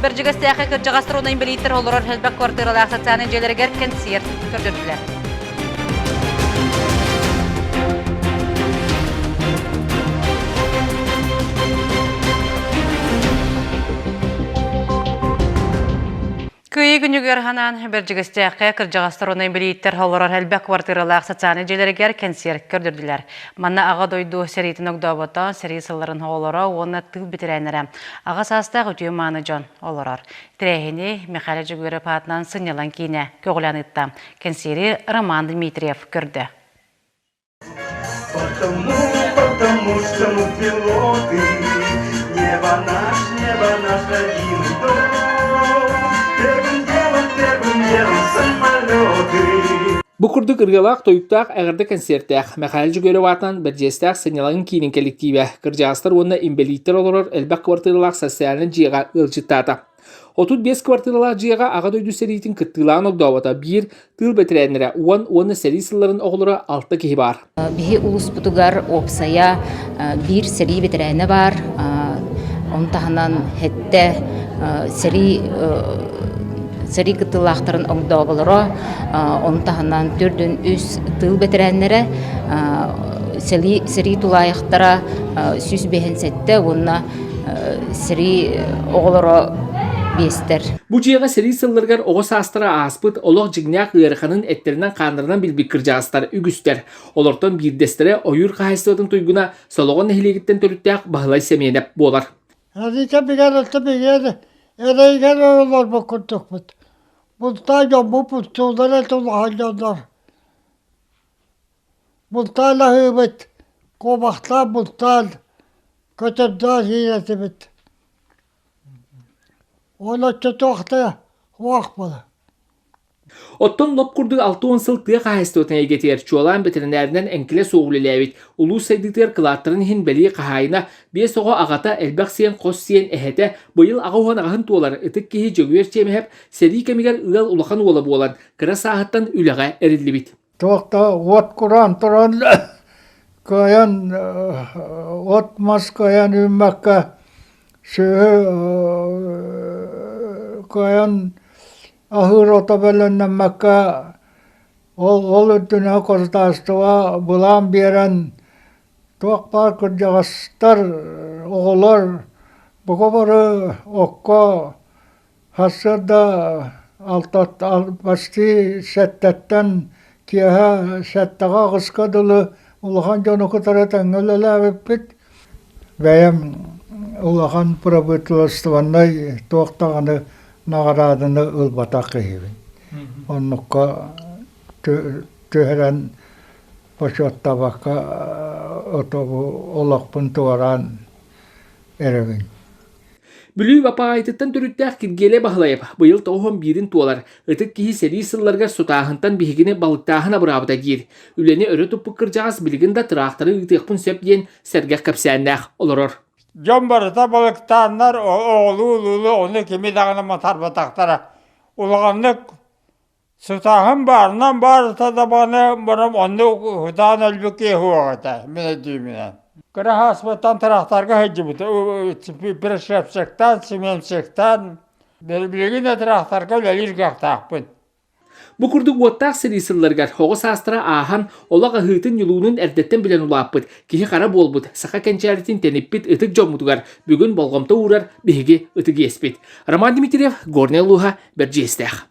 Бэрдьигэстээххэ кырдьаҕастар уонна инбэлииттэр олорор элбэх квартиралаах социальнай дьиэлэригэр кэнсиэр көрдөрдүлэр. Кыайыы күнүгэр анаан Бэрдьигэстээххэ кырдьаҕастар уонна инбэлииттэр олорор элбэх квартиралаах социальнай дьиэлэригэр кэнсиэр көрдөрдүлэр. Манна Аҕа дойду сэриитин огдообото, сэрии сылларын оҕолоро уонна тыыл бэтэрээннэрэ, аҕа саастаах үтүө-мааны дьон олорор. Тэрээһини Михаил Дьөгүөрэп аатынан сынньалаҥ киинэ көҕүлээн ыытта. Кэнсиэри Роман Дмитриев көрдө. Потому, потому что мы пилоты, Небо наш, небо наш родимый дом. Первым делом, первым делом самолеты. Бу курдук ырыалаах-тойуктаах эҕэрдэ кэнсиэртээх Михаил Дьөгүөрөв аатынан Бэрдьиэстээх сынньалаҥын киинин кэлликтиибэ кырдьаҕастар уонна инбэлииттэр олорор элбэх квартиралаах социальнай дьиэҕэ ыалдьыттаата. 35 квартиралаах дьиэҕэ Аҕа дойду сэриитин кыттыылааҕын огдообото биир тыыл бэтэрээннэрэ 10 уонна сэрии сылларын оҕолоро алта киһи баар. Биһи улууспутугар уопсайа биир сэрии бэтэрээнэ баар. Ону таһынан сэттэ сэрии сэрии кыттыылаахтарын огдооболоро, ону таһынан төрдүн үс тыыл бэтэрээннэрэ, сэрии тулаайахтара 157 уонна сэрии оҕолоро биэстэр. Бу дьиэҕэ сэрии сылларыгар оҕо саастара ааспыт, олох дьиҥнээх ыараханын эттэринэн-хааннарынан билбит кырдьаҕастар үгүстэр. Олортон биирдэстэрэ ойуур хаһаайыстыбатын туйгуна Солоҕон нэһилиэгиттэн төрүттээх Баһылай Сэмиэнэп буолар. Эриитэ бигэр өттө бигэр эрэйигэр олорбут курдукпут. Бултаа дьоммут бултуулар этэ улахан дьоннор. Бултаан аһыыбыт, куобахтаан бултаан, көтөрдөөн сиир этибит. Ол оччотуох да уох буолар. Оттон лоп курдук 60 сыл тыа хаһаайыстыбатын эйгэтигэр чуолаан бэтэринээринэн эҥкилэ суох үлэлээбит, улуус сайдыытыгар кылааттарын иһин бэлиэ хаһаайына, биэс оҕо аҕата, элбэх сиэн, хос сиэн эһэтэ, быйыл аҕа уһун аҕаһын туолар ытык киһи Дьөгүөр Чиэмэһэп сэрии кэмигэр ыал улахан уола буолан, кыра сааһыттан үлэҕэ эриллибит. Туох да уот кураан туран кыайан от-мас кыайан үүммэккэ сүөһү кыайан аһыыр ото бэлэмнэммэккэ ол ол үрдүнэн государство былаан биэрэн туох баар кырдьаҕастар оҕолор бука бары окко Сарсыарда почти сэттэттэн киэһэ сэттэҕэ аҕыска дылы улахан дьону кытары тэҥҥэ үлэлээбиппит. Бэйэм улахан правительствоннай туох даҕаны наҕарааданы ылбатах киһибин. Оннукка түһэрэн бочуоттаабакка отобу олохпун туораан эрэбин. Бүлүү Бапаайытыттан төрүттээх Киргиэлэй Баһылайап быйыл 91-ин туолар, ытык киһи сэрии сылларыгар сутааһынтан биһигини балыктааһын абыраабыта диир. Үлэни өрө туппут кырдьаҕас билигин да тыраахтары ыытыахпын сөп диэн сэргэх кэпсээннээх олорор. Дьон барыта балыктааннар оҕолуу-улуулуу ону кими даҕаны матарбатахтара. Улаханнык Сутааһын баарынан баарыта даҕаны баран оннук ытаан өлбүт киһи суох этэ, мин өйдүүмүнэн. Кыра ааспыттан тыраахтарга сылдьыбыт, пришепсиктаан, семенсиктаан, билигин да тыраахтарга үлэлиир кыахтаахпын. Бу курдук уоттаах сэрии сылларыгар оҕо саастара ааһан, олох аһыытын-ньулуунун эрдэттэн билэн улааппыт, киһи-хара буолбут, саха кэнчээритин тэниппит ытык дьоммутугар бүгүн болҕомто уурар биһиги ытык иэспит. Роман Дмитриев, Горнай улууһа, Бэрдьиэстээх.